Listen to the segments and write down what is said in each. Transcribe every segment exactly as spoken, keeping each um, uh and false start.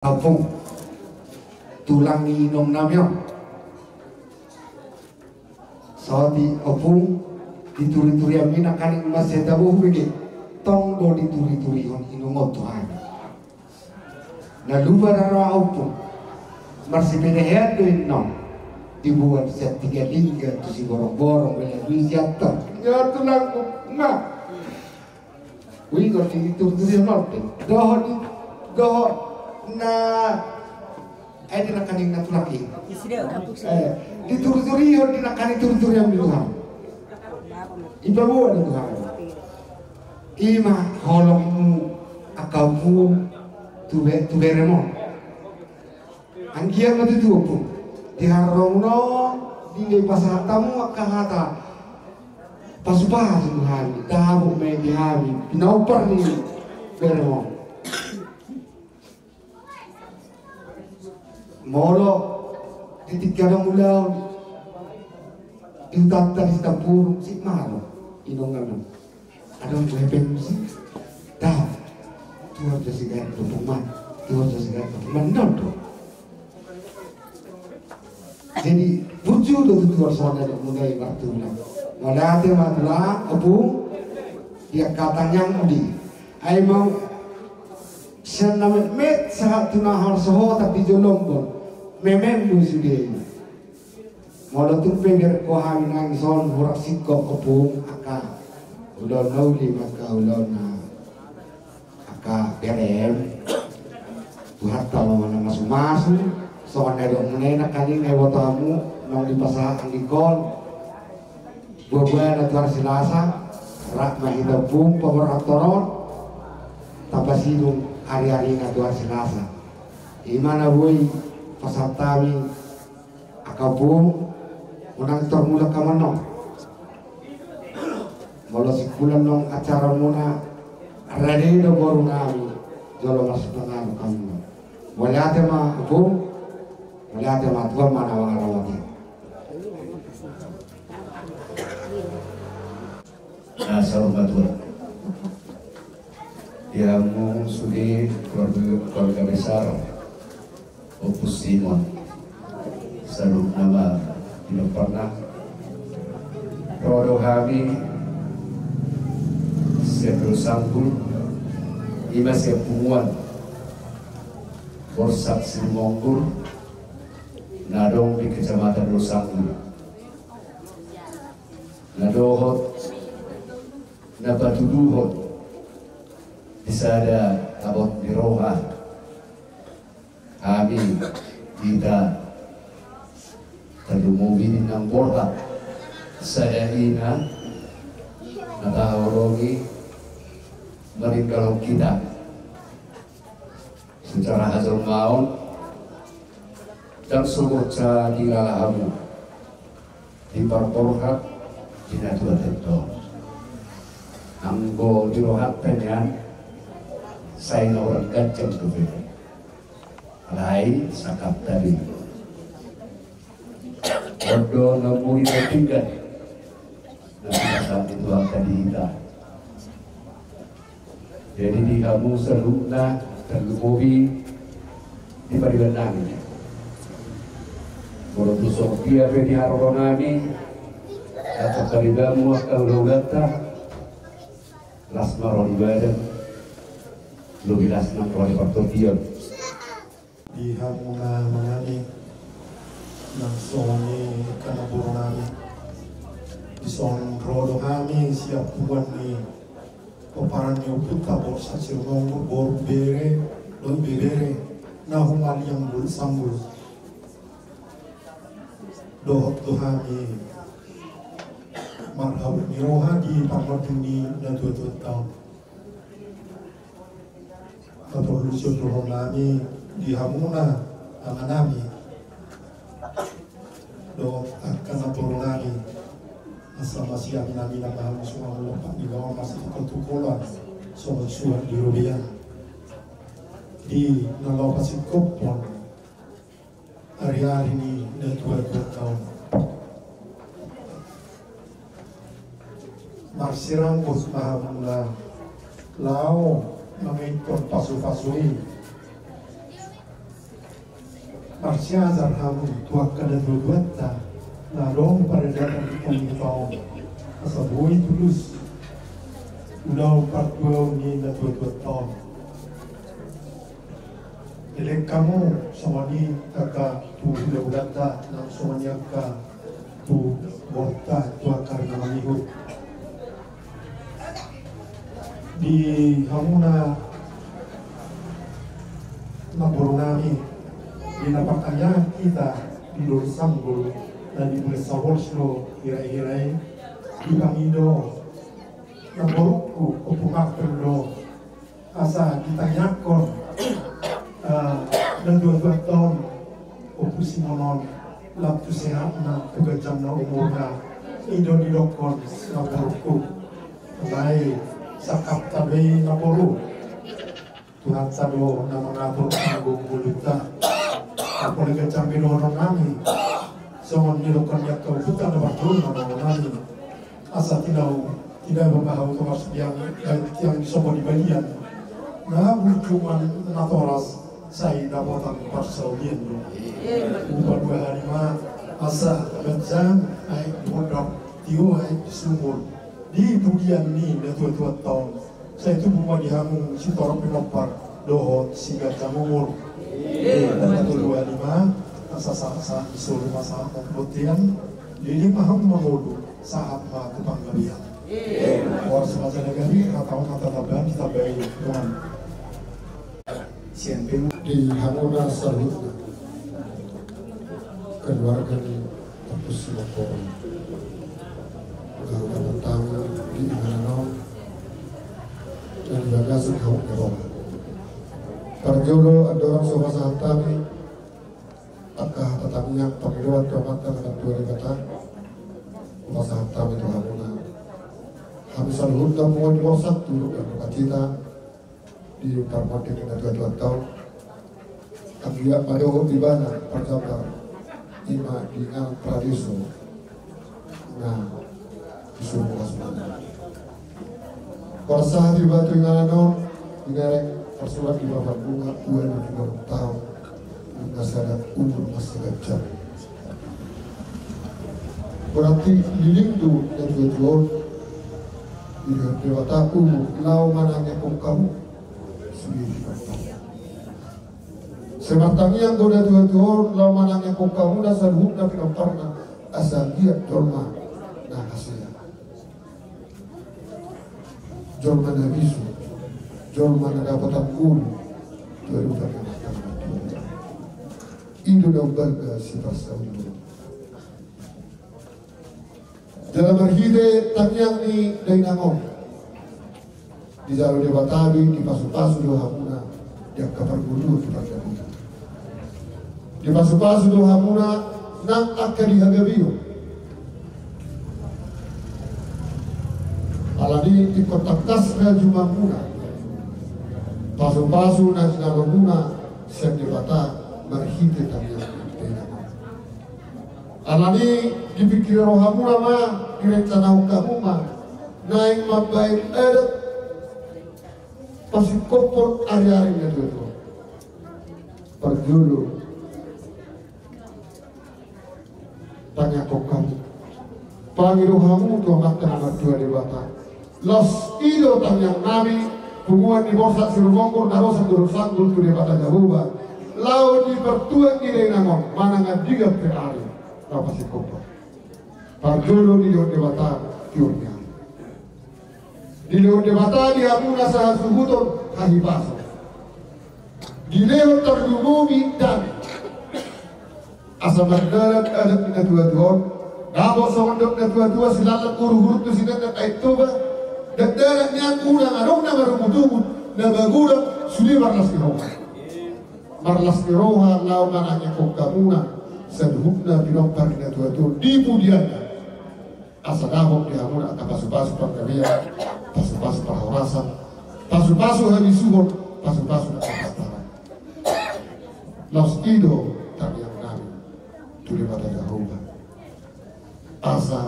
Ompung, tulang ni inong nami on. Sahat i ompung, diturituri hami nangkaning mansai tabo hubege. Tong do dituriturihon inong on tu hami. Na lupa rara ompung. Marsipenehean do inong. Dibuat sian tiga lingga tu siborongborong, bela dui sian tong. Ya tulangku, ma. Ui, kau di turturi nol pe. Dohot, dohot na, eh, di nangkaning na tulak i. Eh, diturturi, di nangkaning turturi hami Tuhan. Ipaboa do Tuhan. Ima holongmu angka ompung tu be-, tu berem on. Anggiat ma tutu ompung, di haroro on, di na dipasahat hamu angka hata pasupasu tu hami, tabo ma i di hami, pinompar ni berem on. Molo di tingki adong ulaon, di hutanta di Sitampurung, sip malo inong nami on. Adong gue pensi. Dah. Tuhan jasi gandum pengman. Tuhan jasi gandum pengman. Nondo. Jadi burju do tu Tuhan songon na dok muna i martulang. Mauliate ma tulang, ompung. Di angka tangiangmu di. Ai mau sian na metmet sahat tu na harsohotan di jolombon. Mememmu sude. Molo tung pe berengko hami nangis on hurang singkop ompung angka ulaon na uli ma angka ulaon na angka berem. Tuhanta ma na mamasu-masu. Songon na didok muna i nangkaning na diboto hamu naung dipasahat anggikon. Buabua na tu ari Selasa rap ma hita ompung paborhathon on. Tapasidung ari-ari na tu ari Selasa. Ima na boi pasahat hami. Angka ompung, unang tor mulak hamu annon. Molo singkulan nong acara muna, rade do boru nami, jolo marsipanganon hamu. Mauliate ma ompung, mauliate ma, Tuhan ma na mangaramoti. Nah, saur matua. Di hamu sude keluarga, keluarga besar Ompung Simon. Saluhutna ma di na pernah. Ro do hami sian Dolo Sanggul, ima sian punguan Borsak Sirumonggur, na adong di Kecamatan Dolo Sanggul. Na dohot na patuduhon di sada tabot ni roha hami, hita tarlumobi di nang borhat sada ina na tahaholongi maninggalhon hita. Secara hajolmaon, ndang sogot sa dilala hamu di parborhat di na tua tento. Anggo di rohanta nian, sai na hurang ganjang dope. Alai sangkapta do i. On do na muri na pinggan na pinasahat ni Tuhanta di hita. Jadi di hamu saluhutna tarlumobi di pariban nami. Molo tung songon dia pe di haroro nami, angka paribanmu angka hulahulanta, las ma roha ni badan, lobi las nang roha ni partondion. Di hamu na manami, nang songon i angka na boru nami. Dison ro do hami sian punguan ni pomparan ni ompunta Borsak Sirumonggur, boru, bere dohot ibebere na humaliang Dolo Sanggul. Dohot do hami marhabot ni roha di parmonding ni na tuatuanta on. Patorus do dohonon nami di hamuna amanami dohot angka na boru nami, asa masiaminaminan ma hamu songon lompa ni laon masitokol tu kolak songon suhat di robean di na laho pasingkophon ariari ni na tuatuanta on. Marsirambot ma hamuna laho mangihuthon pasupasu i. Parsiajar hamu tu angka natuatuanta na adong paradaton di hita on, asa boi tulus ulaon partuaon ni natuatuanta on. Elek hamu songon i angka tu hulahulanta, nang songon i angka tu borunta, tu angka na mangihut. Di hamuna namboru nami, di na partangiangan hita di Dolok Sanggul, na di Bulan Sabols do hira-hira i, dipangido namborungku, Ompu Martin do, asa ditangiangkon, eh, natuatuanta on, Ompu Simon on, lam tu sehatna, tu ganjangna umurna, i do didokkon namborungku. Alai sangkapta be i namboru, Tuhanta do na mangatur anggo ngolunta. Apala ganjang be dohonon nami, songon nidokkon ni angka ompunta na parjolo na dohonon nami. Asa tinau, tinau ma hau tu marsibiang, eh, tiang di sopo di balian. Na burju ma natoras, sai dapotan parsaulian do. Hupaduahali ma, asa ganjang aek di mondok, tio aek di sumur, di pudian ni natuatuanta on. Sai tubu ma di hamu sitorop pinompar dohot siganjang umur. Eh, hupaduahali ma, asa sahat-sahat ni solu ma sahat ma tu bontean, leleng ma hamu mangolu, sahat ma tu panggabean. Horas ma jala gabe, hata on ma tatambai, ditambai Tuhan. Sian pe di hamuna saluhutna, keluarga ni Ompu Simon Poru, na hudapot hami di inganan on, na di bagasan hahut ni roha. Parjolo andorang so hupasahat hami angka hata tangiang pangidoan tu Amanta na martua Debata, hupasahat hami tu hamuna. Hami saluhutna punguan ni Borsak, turut dan hita di parmonding ni natuatuanta on. Anggiat ma dohot ibana parjambar, i ma di inganan paradeso na di sumur hasuhuton. Parsahat iba tu inganan on, dibereng parsurat di Babak Bunga, ualu pulu onom taon, na sada umur masih ganjang. Berarti leleng do natuatua on dilehon Debata umur laho manangiangkon hamu sude pinomparna. Sai martangiang do natuatua on laho manangiangkon hamuna saluhutna pinomparna, asa anggiat jolma na hasea, jolma na bisuk, jolma na dapotan ngolu tu adopan ni Amanta na martua. I do na umbalga siparsaulian. Jala marhite tangiang ni dainang on, dijalo Debata be dipasupasu do hamuna di angka parngoluon, di parngoluon. Dipasupasu do hamuna nang angka di hagabeon. Alani i ingkon tangkas na jumamuna pasupasu na jinalomuna sian Debata marhite tangiang ni dainang on. Alani i dipingkiri rohamuna ma, direncanahon hamu ma naeng mambahen adat pasingkophon ariari ni natuatua. Parjolo tangiangkon hamu, pangido hamu tu Amanta na martua Debata. Laos i do tangiang nami, punguan ni Borsak Sirumonggur na ro sian Dolok Sanggul tu Debata Jahowa, laho di partuat ni dainang on manang andigan pe ari laho pasingkophon. Parjolo dilehon Debata tiur ni ari. Dilehon Debata di hamuna sahasuhuton hahipason. Dilehon tarlumobi dame. Asa mardalan adat ni natuatua on. Dapot songon dok natuatua, silalan huruhuru tu sinanda aek Toba. Dakdanak nian unang adong na marungutungut, na magodang sude marlas ni roha. Marlas ni roha laho manangiangkon hamuna saluhutna pinompar ni natuatua on di pudianna. Asa dapot di hamuna angka pasupasu panggabean, pasupasu parhorasan, pasupasu habisuhon, pasupasu na kapastaraan. Laos i do tangiang nami tu Debata Jahowa, asa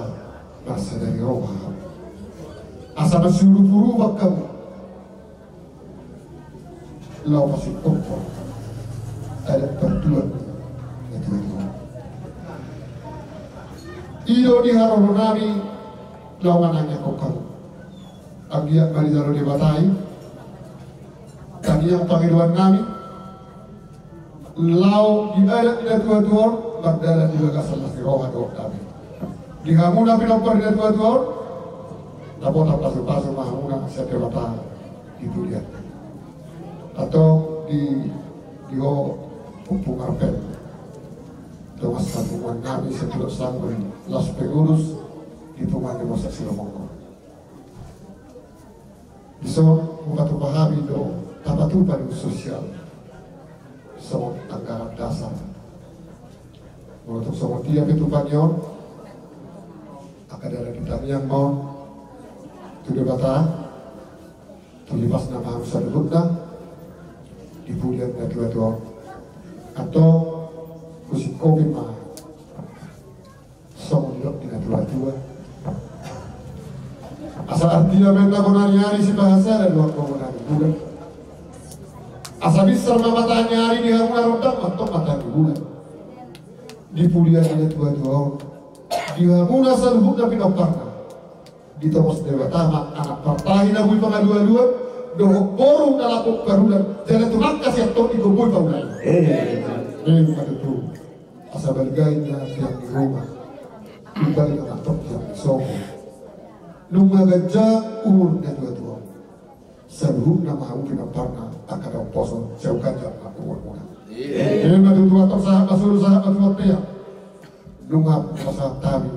marsadari roha hamu, asa marsiurupurupan hamu laho pasingkophon adat partuat I do di haroro nami, laho manangiangkon hamu. Anggiat ma dijalo Debata i tangiang pangidoan nami, laho di adat ni natuatua on, mardalan di bagasan las ni roha dohot dame. Di hamuna pinompar ni natuatua on, dapotan pasupasu ma hamuna sian Debata di pudian. Antong di, di ho Ompu Marvel, dongan sapunguan nami sian Dolok Sanggul, laos pengurus di punguan ni Borsak Sirumonggur. Dison hupatupa hami do tapatupa di sosial songon anggaran dasar. Molo tung songon dia pe tupa ni on, angka dalan ni tangiang ma on tu Debata, tu lipasna ma hamu saluhutna di pudian ni natuatua on. Antong husingkopi ma songon nidok ni natuatua. Asa artia ma inna bonari ari sipahasada do angka bonari bulan. Asa binsar ma mataniari di hamuna rondang ma antong mata ni bulan. Di pudian ni natuatua on, di hamuna saluhutna pinomparna, ditopos Debata ma anak partahi na boi pangalualuan dohot boru na lambok parulan, jala tumangkas sian tondi na boi paulai. Eh. Eh, ma tutu. Asa balga inna tiang ni ruma, umbalga ma antong tiang ni sopo. Nunga ganjang umur ni natuatua on, saluhutna ma hamu pinomparna angka na umposo, sai ganjang ma umurmuna. Eh. Eh, ma tutu, antong sahat ma solu, sahat ma tu bontean. Nunga pasahat hami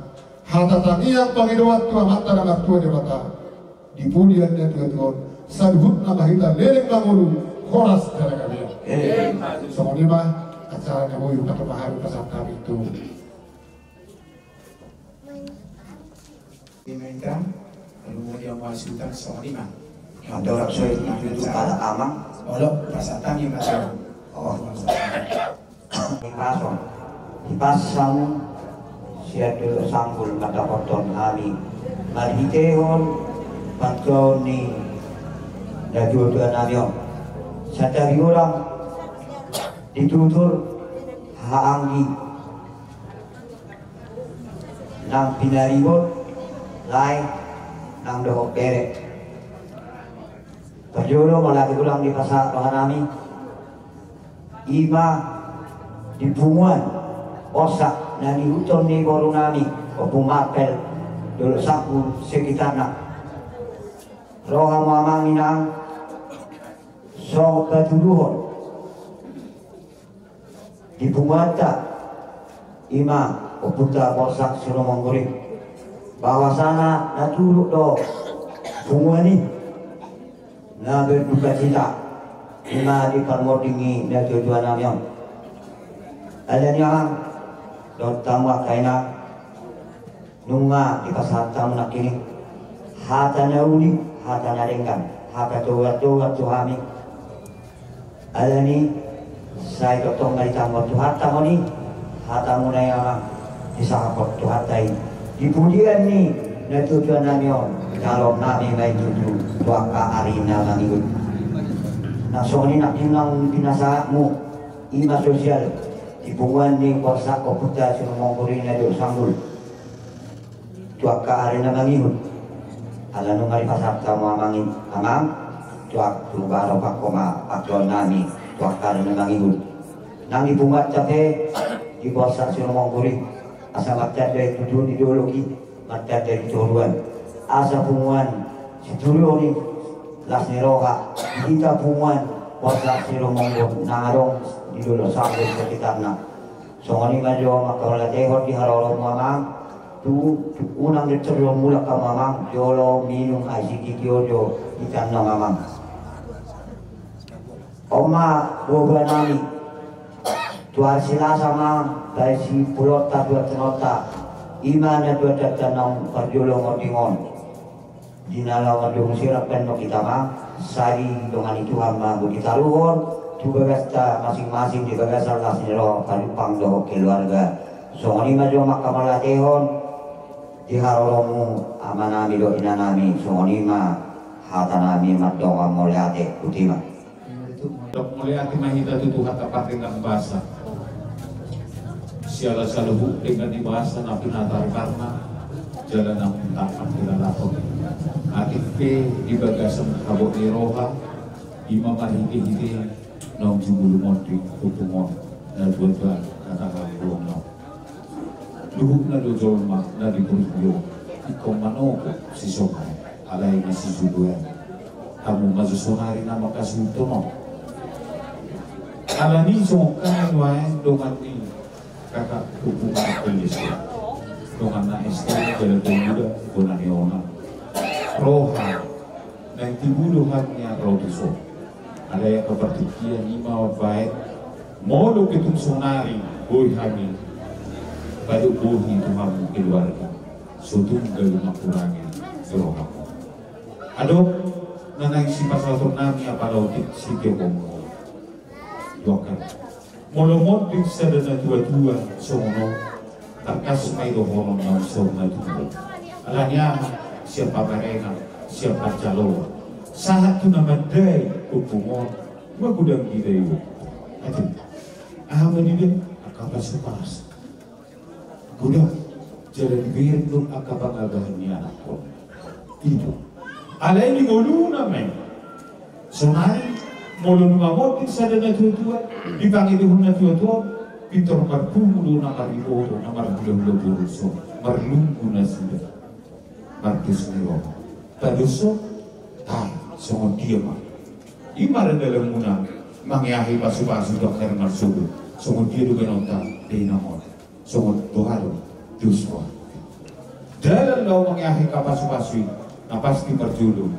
hata tangiang pangidoan tu Amanta na martua Debata, di pudian ni natuatua on, saluhutna ma hita leleng mangolu, horas jala gabe. Eh. Songon i ma acara na boi hupatupa hami, pasahat hami tu. Dimainkan, lalu kemudian masukkan songon i ma. Andorang so i tutup pala amang. Olo, pasahat hami ma. Oh. Pasahat hami. Di pason, di pason sian Dolok Sanggul mandapothon hami marhitehon pantuaon ni natuatua nami on. Sadari godang ditutur haha anggi nang pinaribot, lae nang dohot bere. Parjolo molo ate godang dipasahat roha nami, i ma di punguan Borsak na niihuthon ni boru nami Ompu Marvel, Dolok Sanggul sekitarna. Roha ma amang inang songon patuduhon di punguanta, i ma Ompunta Borsak Sirumonggur i, bahwasana na turut do punguan i na berdukacita, i ma di parmonding ni natuatua nami on. Alani i amang dohot hamu angka inang, nunga dipasahat hamu nangkin i hata na uli, hata na denggan, hata togutogu tu hami. Alani i sai tongtong ma ditangihon Tuhanta on i hatamuna i amang, disahaphon Tuhanta i di pudian ni natuatua nami on, jaloon nami ma i tutu tu angka ari na mangihut. Nang songon i nangkin nang pinasahatmu, i ma sosial di punguan ni Borsak Ompunta Sirumonggur i na Dolok Sanggul tu angka ari na mangihut. Ala nunga dipasahat hamu amang i, amang, tu angka, tu baropak homa pangkeon nami tu angka ari na mangihut. Nang di punguanta pe di Borsak Sirumonggur i, asa martanda i tutu di dolok i, martanda di toruan. Asa punguan Sitorus on i las ni roha di hita punguan Borsak Sirumonggur na adong di Dolok Sanggul sekitarna. Songon i ma jo mangkalatehon di haroromu amang, tu, tu unang di tor jo mulak hamu amang, jolo minum aek sititi on jo di tano amang. On ma boa nami, tu ari Selasa ma baen sipulonta tu atanonta, i ma na tu atanonta naung parjolo monding on. Di na laho mandongani sirap pe annon hita ma, sai didongani Tuhan ma boi ditaruhon tu bagasta masing-masing di bagasan las ni roha, pajumpang dohot keluarga. Songon i ma jo mangkalatehon di haroromu amanami dohot inanami, songon i ma hatanami mandok mauliate. Botima. Mauliate ma hita tu Tuhanta pardenggan basa. Siala saluhut denggan ni basa na pinatarbarna, jala na pintar parhilalaton. Atik pe di bagasan habot ni roha, i ma marhitehite naung jumolo monding tu punguan na dua tuan kata hangguang na. Luhutna do jolma na di portibi on, ingkon manopot si songon i, alai na sijuluan. Hamu ma jo sonari na mangkasuhuthon on. Alani songon hami nuaeng dongan ni kakak Ompu Martinus, dongan na S T jala pemuda bona ni ona. Roha naeng tibu do hami nian ro tu son. Alai angka partingkian i ma mambaen, molo pe tung sonari boi hami padohot bohi tu hamu keluarga, so tung gabe mangkurangi joro hamu. Adong na naeng sipasahaton nami apala otik sitiop on. Dua kali. Molo monding sada natuatua songon on, tangkas ma i dohonon naung saur matua. Alani aha? Sian pamerengan, sian panjaloan. Sahat tu na mandai ompung on, ma godang didai on. Ate, aha ma didai? Angka pasupasu. Godang, jala dibereng do angka pangabahan ni anakkon. I do. Alai di ngoluna ma i. Sonari, molo nunga monding sada natuatua, dipangidohon natuatua, pintor marpungu do na mariboto, na marhulahula boru on, marlunggu nasida. Mardos ni roha. Pados on, tahe, songon dia ma. I ma ra dalanmuna, mangeahi pasupasu tu angka na marsogot, songon dia do baenonta, dainang on. Songon boha do, dos roha. Dalan laho mangeahi angka pasupasu i, na pasti parjolo,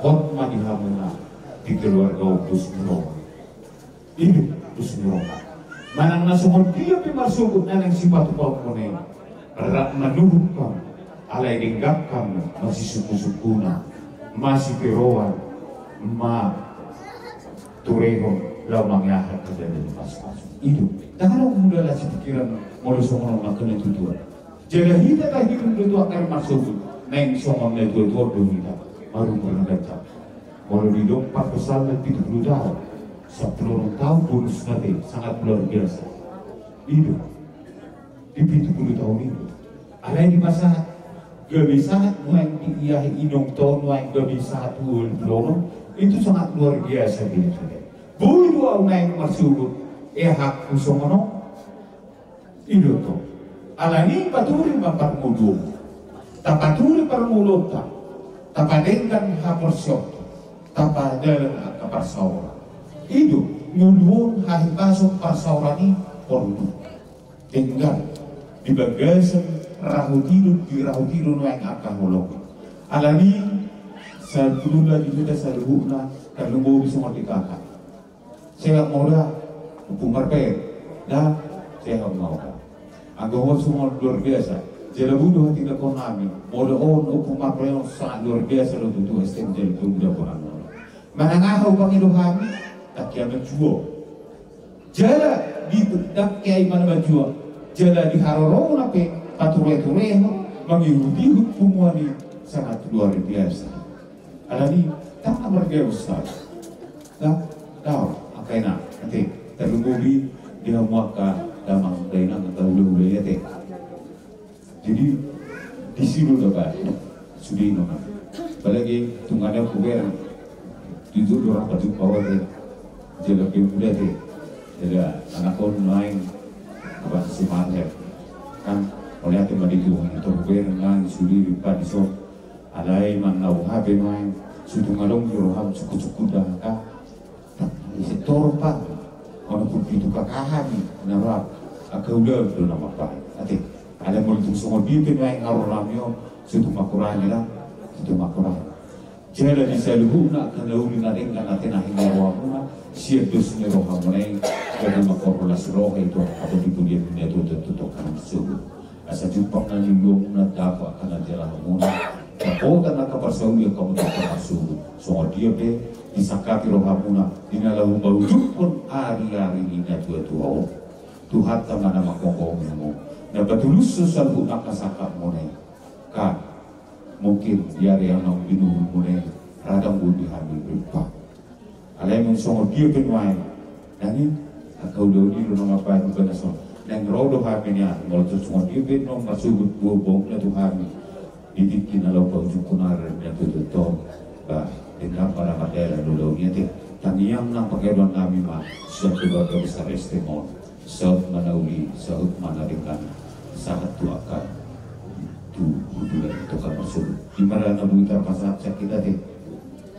hot ma di hamuna, di keluarga on dos ni roha. I do, dos ni roha. Manang na songon dia pe marsogot na naeng sipatupaonmuna i, rap manuhuk hamu, alai denggan hamu, masisungkunsungkunan, masiperoan, ma turehon laho mangeahi angka dalan na pasupasu. I do. Ndang adong mula las pikiran molo songon on angka natuatua. Jala hita tahirim do tu angka na marsogot, naeng songon natuatua do hita. Marumur na ganjang. Molo didok pardosaonna pitu pulu taon, sampulu onom taon bonusna pe sangat luar biasa. I do. Di pitu pulu taon i do. Alai di masa gabe sahat nuaeng di ia inong taon nuaeng gabe sahat tu ualu pulu onom, itu sangat luar biasa di sude. Boi do au naeng marsogot, ea hakku songon on. I do tong. Alani paturi ma parngoluon. Tapaturi parngoluonta. Tapadenggan haporseaonta. Tapadalan angka parsaoran. I do, ngolu on hahipason parsaoran i porlu. Denggan, di bagasan rahutidon, di rahutidon nuaeng angka holong. Alani, saluhutna di hita saluhutna, tarlumobi songon di kakak. Sehat ma ho da, Ompu Marpae, da, sehat ma ho da. Anggo ho songon luar biasa, jala boi do hatindanghon nami, molo on Ompu Marpae on sangat luar biasa do tutu S T M jala pemuda bohang on. Manang aha hupangido hami, tangki ama juo. Jala di tangki ama juo. Jala di harorona pe patureturehon, mangihutihut punguan i sangat luar biasa. Alani, tangka marga Ustaz. Nah, tau, angka ina, ate, tarlumobi di hamu angka damang dainang angka hulahula i ate. Jadi, disi do dapat, sude i nona. Apalagi, tung ada kuber, jujur do orang pajumpa wate, jala pemuda te, jala anak on naeng, apa, semangat, kan, oleh ate maditu, tor kuber naeng, sude di padi so, alai manang na boha pe naeng, so tung adong di roham, sukut-sukut dah, kan, Ise torop, walaupun pitu K K hami na rap, angka ulaon do na mambahen. Ate, alai molo tung songon dia pe nuaeng haroro nami on, so tung mangkurangi da, so tung mangkurangi. Jala di saluhutna angka na uli na denggan ate na hinaroamuna, sian dos ni rohamuna i, gabe mangkorholas roha i tu angka padipudian ni natuatua tu angka na marsogot. Asa jumpang na niluluanmuna dapot angka na jala hamuna. Dapotan angka parsaulian hamu tu angka na marsogot. Songon dia pe disangkapi rohamuna di na laho maujukhon ariari ni natuatua on. Tuhanta ma na mangkongkomi hamu. Na patulushon saluhut angka sangkapmuna i. Kan, mungkin di ari na naung binuhulmuna i, radang boi di hami rippa. Alai molo songon dia pe nuaeng, nangkin angka ulaon i do na mambahen ibana songon, naeng Au do hami nian, molo tung songon dia pe naung masuhut bohong na tu hami di tingki na laho paujungkon ari na tutu tong, ba, denggan ma na mandela do laho nian te. Tangiang nang pangidoan nami ma sian keluarga besar S T M on, saut ma na uli, saut ma na denggan, sahat tu angka, tu hubungan tongka masuhut. Ima na boi tarpasahat sian hita te.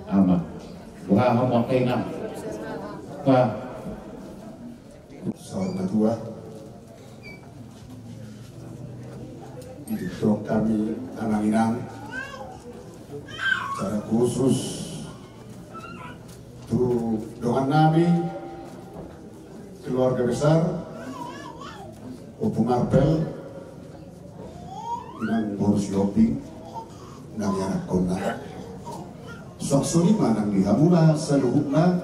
Ama. Wah, hamu angka inang. Wah. Saur matua. Didok hami amang inang, secara khusus tu dongan nami keluarga besar Ompu Marvel, inang boru Sihombing, nang ianakhonna. Suang songon i ma nang di hamuna saluhutna,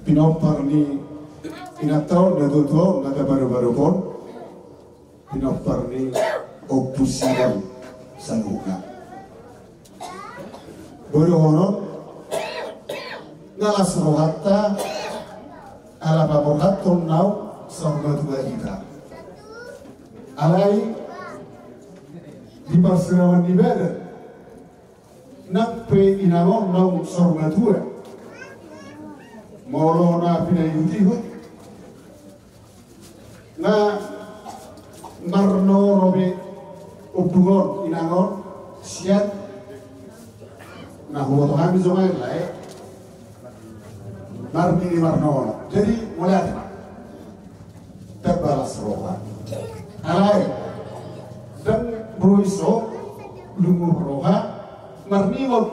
pinompar ni inanta on, na tuatua on, na tabadobadohon, pinompar ni Ompu Simon saluhutna. Boi dohonon, nunga las rohanta, ala paborhathon naung saur matua hita. Alai di parserahan ni badan, nang pe inang on naung saur matua, molo na pinaihutihut, na marnono be ompung on, inang on, sian na huboto hami songon i, lae. Marnini marnono. Jadi, mauliate ma. Ndang balas roha. Alai, ndang boi so lungun roha, marningot,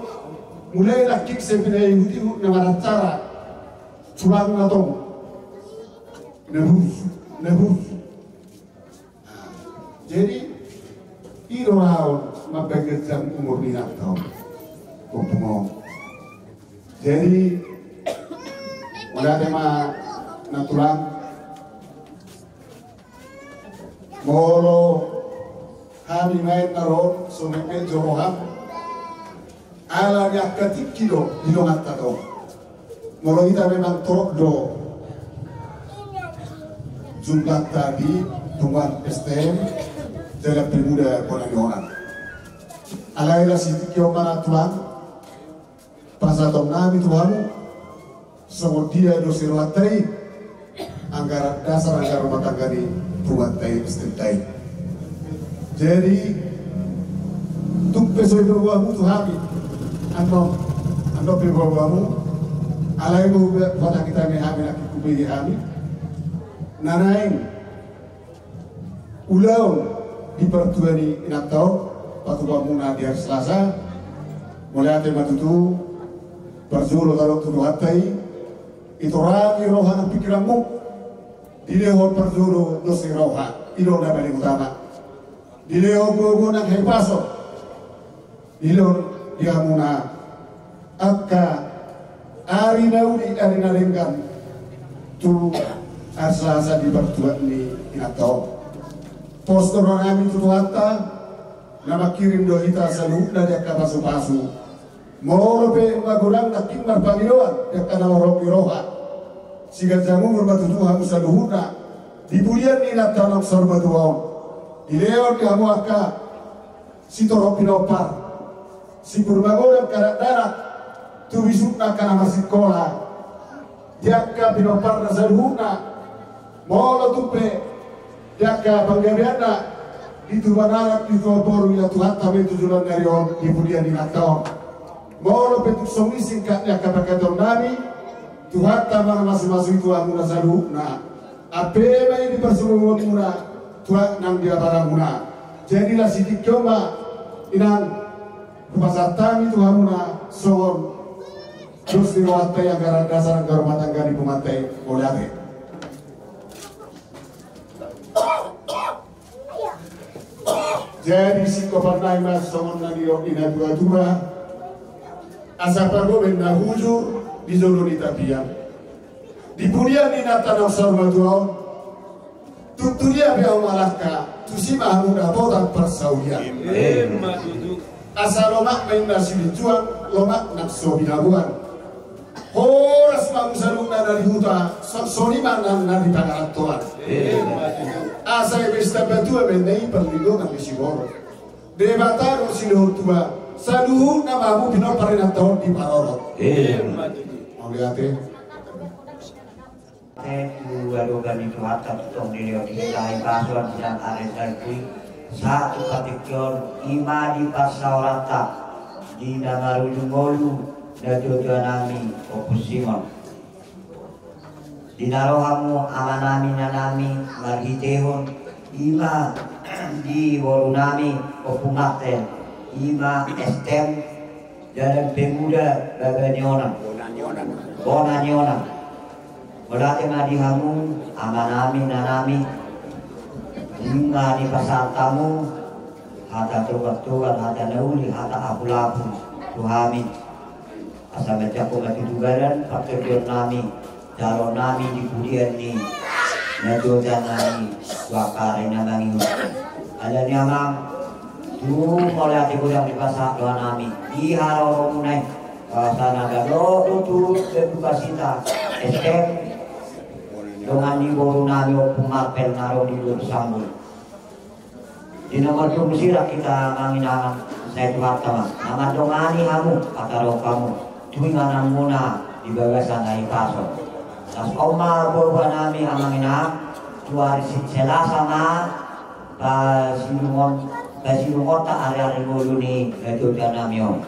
mulai nangkin sai pinaihutihut na maracara, tulangna tong. Na burju, na burju. Jadi, i do raon mambahen ganjang umur ni inanta on. Ompung on. Jadi, mauliate ma nang tulang. Molo hami maen na ro on, so metmet jo roham. Ala ni angka tingki do di donganta tong. Molo hita memang torop do jumlahta di punguan S T M, Jalan Pemuda Bona ni Onan. Alai las di tingki on ma nang tulang, pasahaton nami tu hamu, songon dia do si rohanta i, anggaran dasar anggaran rumah tangga ni punguanta i, S T M-ta i. Jadi, tung pe so dipaboa hamu tu hami, annon, annon pe dipaboa hamu, alai molo hupatangitangi hami, nangkin hubege hami, na naeng ulaon di partua ni inanta on, patupaonmuna di ari Selasa, mauliate ma tutu, parjolo tadok tu Tuhanta i, ditorangi roha nang pingkiranmu, dilehon parjolo dos ni roha, i do na paling utama. Dilehon gogo nang hahipason, dilehon di hamuna angka ari na uli, ari na denggan, tu ari Selasa di partua ni inanta on. Pos do roha nami tu Tuhanta, na mangkirim do hita saluhutna di angka pasupasu. Molo pe magodang nangkin marpangidoan di angka na marhobas ni roha, siganjang umur ma tutu hamu saluhutna di pudian ni inanta naung saur matua on. Dilehon di hamu angka sitorop pinompar, simbur magodang angka dakdanak, tu bisukna angka na marsikola, di angka pinomparna saluhutna, molo tung pe di angka panggabeanna, di tubuan anak, di tubuan boru, ia Tuhanta ma i tu joloan ni ari on, di pudian ni inanta on. Molo pe tung songon i singkat ni angka panghataion nami, Tuhanta ma na mamasumasu i tu hamuna saluhutna. Ampe ma i di parsaulianmuna, tu anak nang di abaramuna. Jadi las di tingki on ma, inang, hupasahat hami tu hamuna songon dos ni rohanta i, anggaran dasar anggaran rumah tangga ni punguanta i. Mauliate. Jadi singkopan nai ma songon na nidok ni natuatua, asa pagomen na hujur di jolo ni tapian. Di pudian ni inanta naung saur matua on, tung tu dia pe hamu mangalangka, tusi ma hamu dapotan parsaulian. Emma tutu. Asa lomak ma inna silinjuang, lomak nang so binaboan. Horas ma hamu saluhutna na di huta, songon i ma nang na di pangarantoan. Emma Asa eme sitamba tua ma inna i parlindungan ni siborok. Debata do silehon tua, saluhutna ma hamu pinompar ni inanta on diparorot. Mauliate. Ate tu adopan ni Tuhanta, tong dilehon hita hahipason sian ari Salpu i, sahat tu partingkian on, i ma di parsaoranta di na marujung ngolu, na tuatua nami Ompu Simon. Di na ro hamu amanami inanami marhitehon, i ma di borunami Ompu Marcel, i ma S T M, Dalan Pemuda Baba ni Onan. Bona ni Onan. Mauliate ma di hamu amanami inanami. I ma dipasahat hamu hata togar-togar, hata na uli, hata apul-apul tu hami. Asa manjangkon ma tutu badan partingkian nami, jalo nami di pudian ni na tuatua nami tu angka ari na mangihut. Alani i amang, tung mauliate godang dipasahat do hanami di haroromuna i. Bahwasana dao do tutu berduka cita S T M dongan ni borunami Ompu Marcel na ro di Lurus Sambul. Di nomor dua musira hita amang inang, sai Tuhanta ma na mandongani hamu, pataruhon hamu tu ingananmuna di bagasan hahipason. Las on ma boa-boa nami amang inang, tu ari si-, Selasa ma pasidungon, pasidungonta ari-ari ngolu ni na tuatua nami on.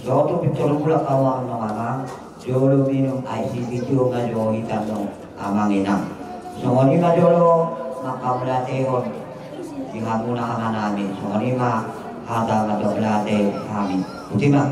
So tu pintor mulak hamu amang inang, jolo minum aek sipitio ma jo hita on amang inang. Songon i ma jolo manghamauliatehon di hamuna amanami. Songon i ma hata mandok mauliate hami. Botima.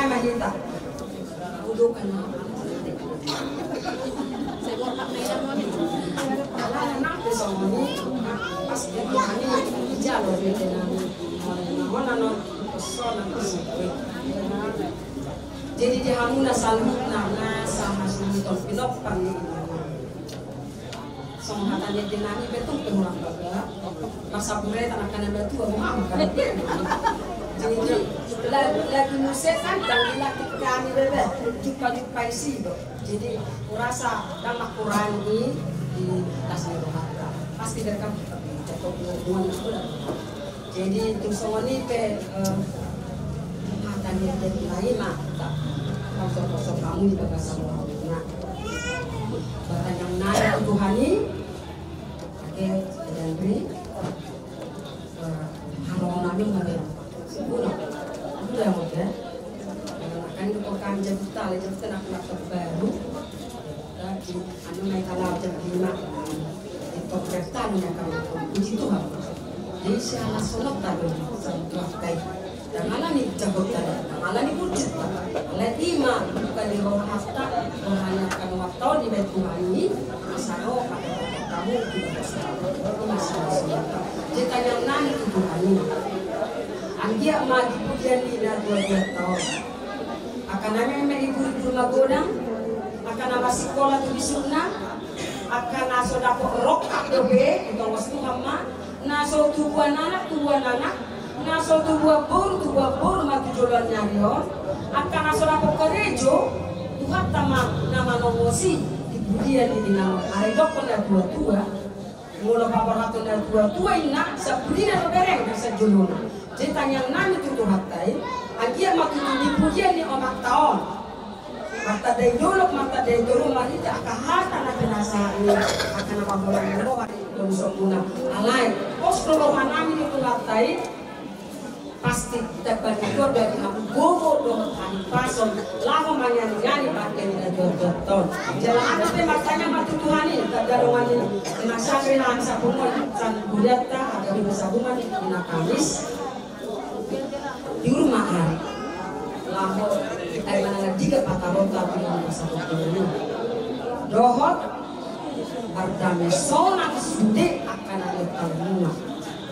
Mahita. Udukan na. Alana nang pe songon i, pas dia Tuhan i dijalo be tenang. Mona non, sonan, sonan. Jadi di hamuna saluhutna na sahasuhuton pinompar ni Inang. Songon hata ni ende nami pe tung pe hurang baga. Masa bureta na kana matua mo hamu kan. Jadi la-, lagi muse kan dang dilatih kami bebe. Jumpa-jumpa isi do. Jadi kurasa dang makurangi di tas ni rohata. Pasti dari kamu. Cakap buat buat itu dah. Jadi tung songon i pe, eh, hata ni ende nami ma, tak, kosong-kosong hamu di bagasan rohamuna. Batanyang nami tu Tuhan i, ake, dan ri, eh, haro nami ma be. Guna, guna ya, Bos, ya? Kan itu kok kan jadi tali, jadi tenang, tenang terbaru. Jadi, anu, naik kalau jadi lima. Itu kereta anu, naik kalau, puji Tuhan. Jadi, si anak sonok tadi, sonok kai. Dan ala ni jago tadi, dan ala ni puji Tuhan. Ala ima, bukan di rohata, rohana kan waktu di bait Tuhan i, masa roha, kamu, di bait Tuhan. Masa roha. Jadi, tanyang nami tu Tuhan i. Anggiat ma di pujian ni na dua dua taon. Angka na meme ibur-ibur magodang, angka na marsikola tu bisukna, angka na so dapot rongkap dope, ditongos Tuhan ma, na so tubuan anak, tubuan anak, na so tubuan boru, tubuan boru ma tu joloan ni ari on, angka na so dapot karejo, Tuhanta ma na manongosi, di pudian ni inang, ai dokkon na tua-tua, Molo paborhaton na tua-tua inna, sampulina do bereng na sajolona. Jadi tangiang nami tu Tuhanta i, anggiat ma tutu di pujian ni omanta on. Martanda i dolok, martanda i toru, marhite angka hata na pinasahat ni angka na mamboan ni roha di domusonmuna. Alai, pos do roha nami di Tuhanta i, pasti tamba ni tua dari hamu gogo dohot hahipason laho mangiani-ani bangke ni na tua-tua on. Jala hami pe martanyang ma tu Tuhan i, tanda dongan ni na sangge na hami sapungon san gurianta, hata di sapungon ni na Kamis. Di rumah ari. Laho, ai manang diga pataronta tu rumah sakit ini. Dohot, mardame sonang sude angka na letal rumah.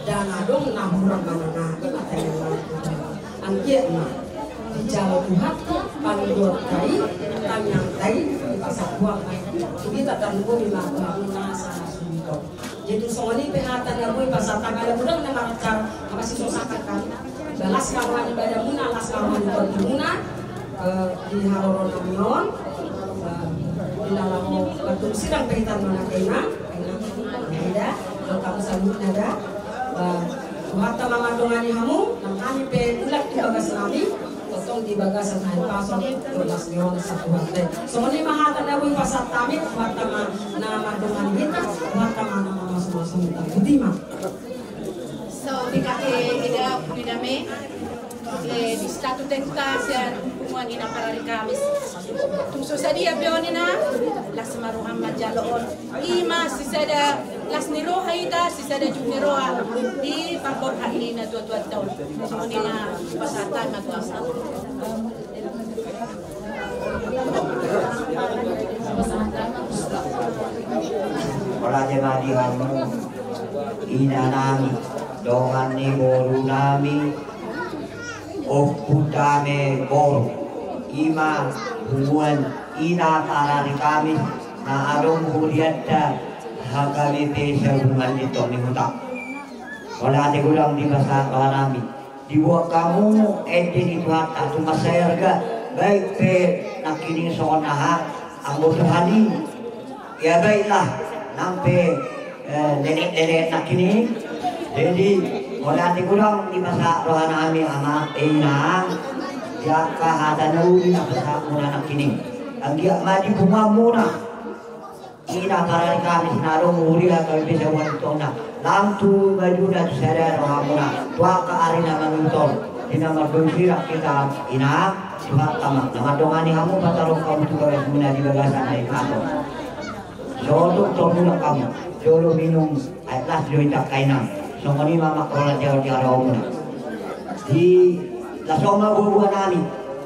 Dang adong na hurang manang aha, i ma tangiang nami tu Tuhan. Anggiat ma dijalo Tuhanta pangidoanta i, tangiangta i, dipasahat Tuhan ma i tu hita, tarlumobi ma tu hamu na sahasuhuton. Jadi songon i pe hata na boi pasahat hami, ala godang na marcar, apa si sosakan kan. Las ma roha ni badanmuna, las ma roha ni tondi-tondimuna, eh, di haroro nami on, eh, di laho martungsi sirang pe hita na kena. Eda, kalau kamu sambut nada, eh, Tuhanta ma mandongani hamu, nang hami pe mulak tu bagas nami, tongtong di bagasan hahipason, tolhas ni on sa Tuhanta. Songon i ma hata na boi pasahat hami, Tuhanta ma na mandongani hita, Tuhanta ma na mamasu-masu hita. Boti ma. So, di kaki eda, pudi dame. Eh, di statu tenta sian punguan Inang Parari Kamis. Tung so sadia pe on inang, las ma roham manjalo on. I ma sisada las ni roha hita, sisada juk ni roha di parborhat ni na tua-tua on. Songon i ma pasahat ma tu ahu. Ora jema di hamu, ina nami, dongan ni boru nami, Ompu Dame Boru, i ma punguan Inang Parari Kamis, na adong hurianta H K B P Sabungan Lintong ni Huta. Ora ate godang dipasahat roha nami. Dibuat hamu ende ni Tuhanta tu mansai arga, baik pe nangkining songon aha, anggo Tuhan i. Ya baiklah, nang pe, eh, lelek-lelek nangkining. Jadi, ora ate godang dipasahat roha nami ama, eh, inang, di angka hata na uli na pasahatmuna nangkining. Anggiat ma di punguanmuna. Inang Parari Kamis na adong huria kami bisa buat tona. Lam tu bajuna tu sada rohamuna. Tu angka ari na mangihuthon. Di na mardongan sirang hita inang. Tuhanta ma na mandongani hamu, pataruhon hamu tu bagasmuna di bagasan hahipason. Sotung tong mulak hamu. Jolo minum aek las jo hita angka inang. Songon i ma mangkorhon jalo di harohamuna. Di las on ma buabua nami.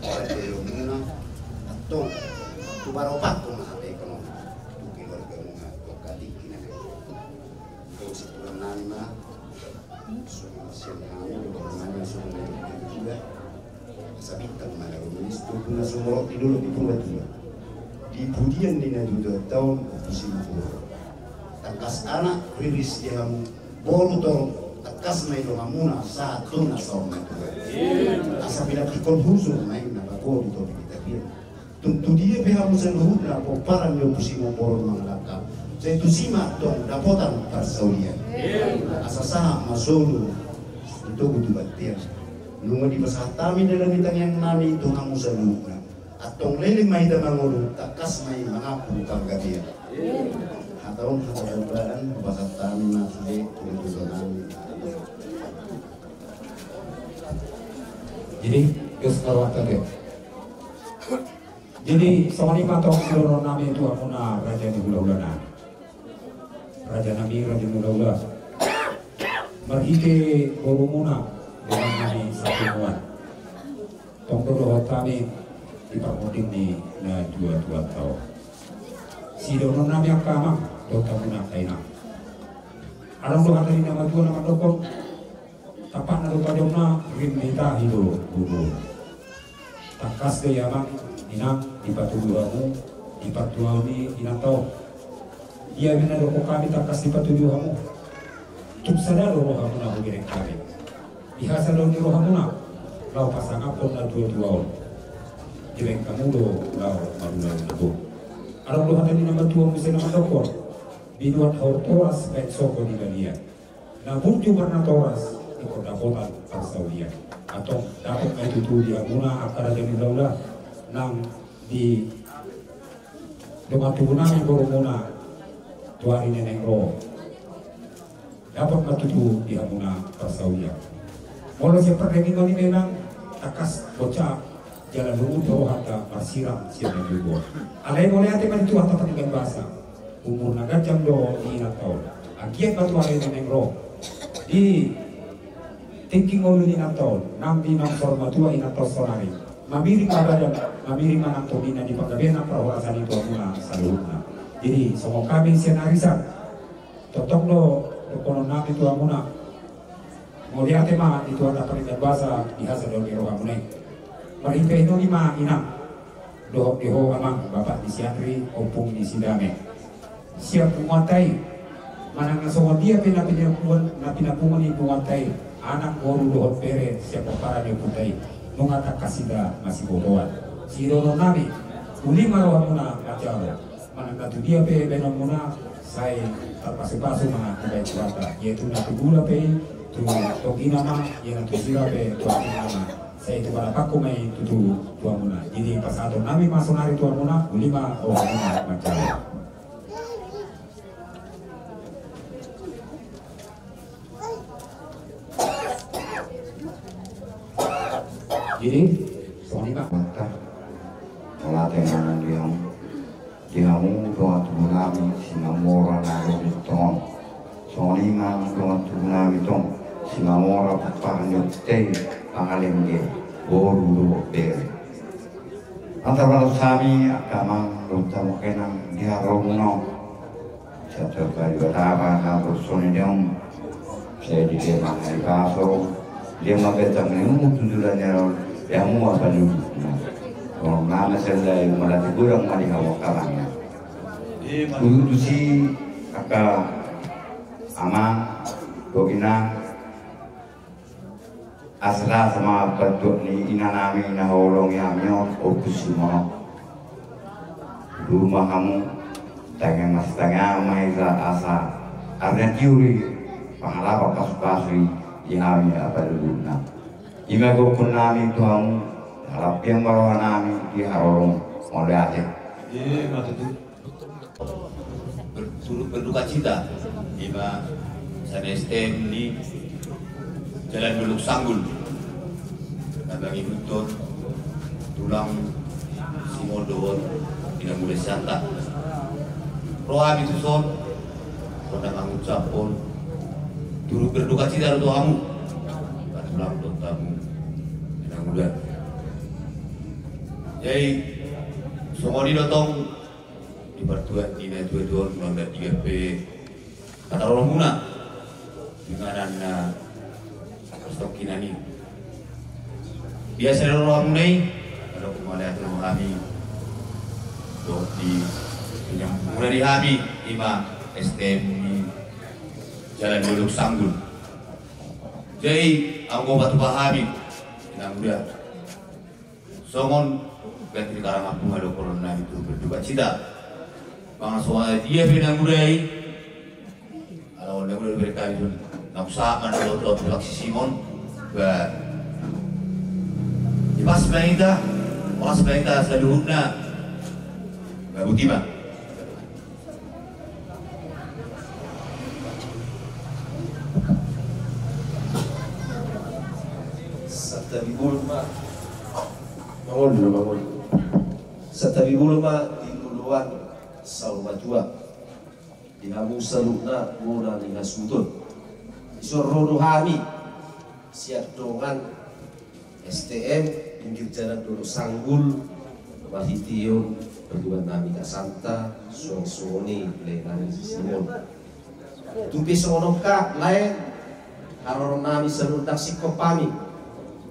Pada muna antong tu baropakkon ma hata ekonomi tu keluargamuna tu angka tingki na naeng. Tong simpulan nami ma songon sian hami dohonon nami songon na di Purbatua. Asa bintang ma na rumiris tu na sumorop di dolok di Purbatua. Di pudian ni na tujuh tahun di Simabur. Tangkas anak riris di hamu boru tong Tangkas ma i rohamuna sahat tu na saur matua. Asa pinantikhon hujur ma i na bagot di topi ni tapian. Tung tu dia pe hamu saluhutna pomparan ni Ompu Simanggorot mangalangka, sai tusi ma antong dapotan parsaulian. Asa sahat ma solu di togu tu bontean. Nunga dipasahat hami dalan ni tangiang nami tu hamu saluhutna. Antong leleng ma hita mangolu, tangkas ma i mangampu panggabean. Hata on hata pambalan, hupasahat hami ma sude tu tututonami. Jadi, terus kalau ada deh. Jadi, songon i ma antong sidohonon nami tu hamuna raja ni hulahula nami. Raja nami, raja ni hulahula. Marhite borumuna, dongan nami Sapunguan. Tong do dohot hami di parmunding ni natuatua on. Sidohonon nami angka amang, dohot hamuna angka inang. Adong do hata ni na matua na mandok on, tampakna do pajomna, rim ni tahi do bubur. Tangkas do i amang, inang, dipatudu hamu di partuaon ni inanta on. Ia pe na dohonon nami tangkas dipatudu hamu. Tung sada do rohamuna hubereng hami. Di hasadaon ni rohamuna, laho pasangaphon natuatua on. Dibereng hamu do laho marulaon na gok. Adong do hata ni na matua muse na mandok on, binuat haor toras baen sogo di balian. Na burju marnatoras, ingkon dapotan parsaulian. Antong dapot ma i tutu di hamuna angka raja ni hulahula, nang di dongan tubu nami borumuna tu ari na naeng ro. Dapot ma tutu di hamuna parsaulian. Molo sian pardagingon i memang tangkas bonsa jala lungun do rohanta marsirang sian na tubu on. Alai mauliate ma di Tuhanta Pardenggan Basa. Umur na ganjang do di inanta on. Anggiat ma tu ari na naeng ro. Di tingki ngolu ni inanta on, nang di na saur matua inanta on saonari. Mamiring ma badan, mamiring ma nang tondina di panggabean nang parhorasan i tu hamuna saluhutna. Jadi, songon hami sian arisan. Tongtong do dohonon nami tu hamuna. Mauliate ma di Tuhanta Pardenggan Basa di hasadaon ni rohamuna i. Marhite i ma inang. Dohot di ho amang, bapak ni si Andri, ompung ni si Dame. Sian punguanta i. Manang na songon dia pe na pinapungu-, na pinapungu ni punguanta i. Anak, boru dohot bere sian pomparan ni ompunta i. Nunga tangkas hita masibotoan. Sidohonon nami. Uli ma rohamuna manjalo. Manang na tu dia pe baenonmuna, sai tarpasupasu ma dibaen Tuhanta. Ia tu na tu gula pe i, tu togina ma, ia na tu sira pe tu atikna ma. Sai tu pandapothon ma i tutu tu hamuna. Jadi pasahaton nami ma saonari tu hamuna, uli ma rohamuna manjalo. Jadi, songon i ma. Mata. Mauliate ma di hamu. Di hamu dongan tubu nami Simamora na adong di tonga on. Songon i ma dongan tubu nami tong Simamora pomparan ni ompunta i, pangalenge, boru dohot bere. Antar balos hami angka amang dohot hamu angka inang di haroromuna on. Sahat tu Debata ma na borsoni di hamu. Sai di dia ma na di paso, dia ma betang ni umu tu jula ni aron, dia mu apa dulu. Nah, kalau nama selai malati gurang ma di hamu angka amang. Tutu si angka amang, dohot inang, Asa las ma pantuak ni ina nami na holong i hami on, Ompu Simono. Tudu ma hamu, tangiang ma sitangiang ma hita asa arna tiur i pangalapan pasupasu i di hami apa dudukna. I ma gokhon nami tu hamu, halap piang ma roha nami di haroromu. Mauliate. Ima tutu. Ber-, turut berduka cita, ima sian S T M ni Jalan Dolok Sanggul. Na mangihuthon tulang Simon dohot inang mula Sianta. Roha hami tuson, songon na mangucaphon turut berduka cita do tu hamu. Tulang dohot hamu inang mula. Jadi, songon i do tong, di partuat ni natuatua on, molo ndang digan pe hata rohamuna, di mana na persongkinan i. Biasa do rohamuna i, adong mauliate roha hami, dohot di, di na mula di hami, ima S T M ni Jalan Dolok Sanggul. Jadi anggo patupa hami, inang muda, songon bati di karangan punga do kolon nami tu berduka cita. Mangan songon dia pe inang muda i. Ala on inang muda, beri kami sun na usaha man do tu Paksi Simon. Ba, ipas ma hita, olas ma hita saluhutna. Ba, boti ma. Santabi bolon ma. Mangolu, mangolu. Santabi bolon ma di loloan saur matua. Di hamu saluhutna bona ni hasuhuton. Dison ro do hami sian dongan S T M pinggir jalan Dolok Sanggul, marhitehon parguruan nami Kasanta, suang songon i lae nami Simon. Tung pe songon on, Kak, lae, haroro nami saluhutna singkop hami.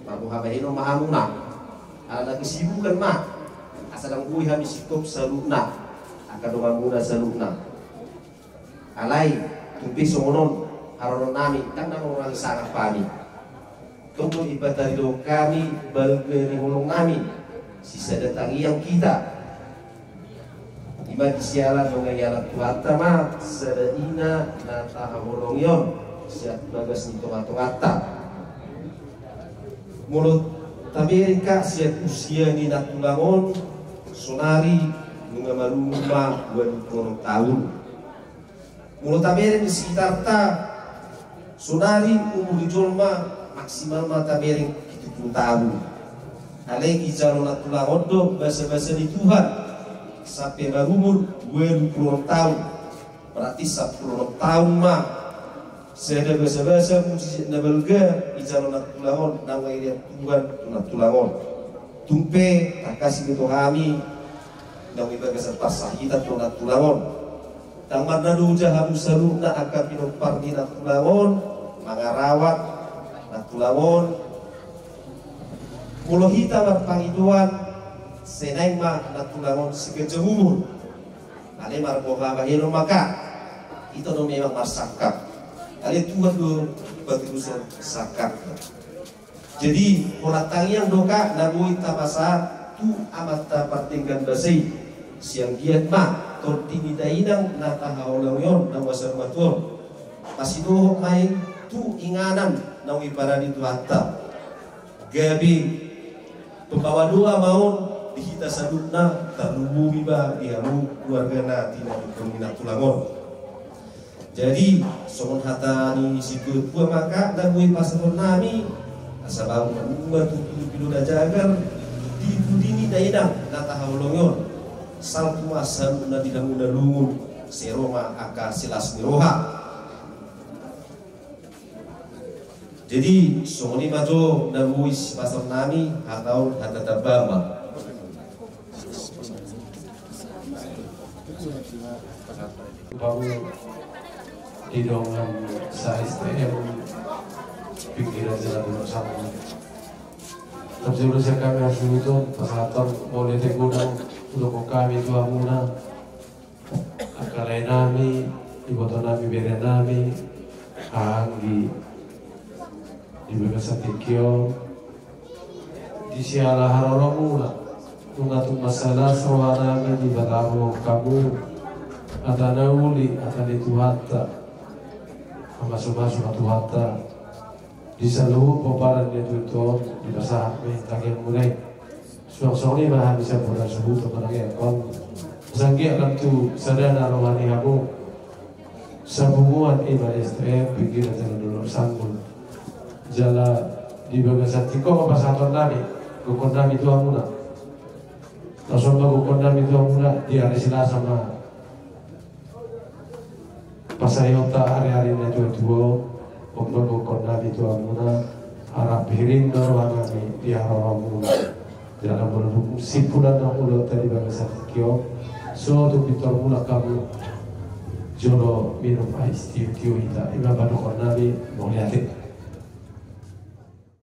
Marboha bahenon ma hamuna. Ala na kesibukan ma. Asa ndang boi hami singkop saluhutna. Angka dongan muna saluhutna. Alai, tung pe songon on, haroro nami, ndang na mangurangi sangap hami. Tong do dipataridok hami balga ni holong nami, sisada tangiang hita. I ma di siala nunga dialap Tuhanta ma sada ina na tahaholongi on sian bagas ni tongatonganta. Molo tabereng, Kak, sian usia ni nantulang on, sonari nunga marumur ma ualu pulu onom taon. Molo tabereng di sekitarta, sonari umur ni jolma maksimal ma tabereng pitu pulu taon. Alai dijalo nantulang on do basabasa ni Tuhan sampe marumur ualu pulu onom taon. Berarti sampulu onom taon ma sada basabasa muse na balga dijalo nantulang on, naung dilean Tuhan tu nantulang on. Tung pe tangkas i do tu hami naung di bagasan parsahitan do nantulang on. Ndang marnaloja hamu saluhutna angka pinompar ni nantulang on, mangarawat nantulang on. Molo hita marpangidoan, sai naeng ma nantulang on siganjang umur. Alai marboha bahenon ma, Kak, hita do memang marsangkap. Alai Tuhan do paturuson sangkap. Jadi holan tangiang do, Kak, na boi tapasahat tu Amanta pardenggan basa i. Sian anggiat ma tondi ni dainang na tahaholongi on naung saur matua on, masidohot ma i tu inganan naung diparade Tuhanta. Gabe pembawa doa ma on di hita saluhutna, tarlumobi ma di hamu keluarga na tinadingkon ni nantulang on. Jadi songon hata ni situatua ma, Kak, na boi pasahaton nami, asa baru ma tutu pilo na jagar di pudi ni dainang na tahaholongi on. Salpu ma saluhutna di hamu na lungun, sai ro ma angka silas ni roha. Jadi songon i ma jo na boi sipasahaton nami, hata on hata tamba ma. Baru di dongan sa-S T M pinggiran jalan Dolok Sanggul. Tapi sebelum saya kami harus itu pasahaton, boleh teguh dan untuk kami tu hamuna. Angka lae nami, iboto nami, bere nami, anggi di bagasan tingki on, di siala haroromuna, nunga tung mansai las roha nami di patarruhon hamu hata na uli, hata ni Tuhanta, mamasumasu ma Tuhanta. Di saluhut pomparan ni tutu on dipasahat ma tangiangmuna i. Suang songon i ma hami sampulu na suhut manang i angkon. Sanggiat lam tu sada na roha ni hamu. Sapunguan i ma S T M pinggiran jalan Dolok Sanggul. Jala di bagasan tingki on ma pasahaton nami, gokhon nami tu hamuna. Tarsongon ma gokhon nami tu hamuna di ari Selasa ma. Pasahatonta ari-ari na tuatua, gokhon nami tu hamuna, rap hirim do roha nami di haroromuna. Jala molo dung simpulan na ulaonta di bagasan tingki on, so tung pintor mulak hamu jolo minum ais tio-tio hita, i ma padokhon nami, mauliate.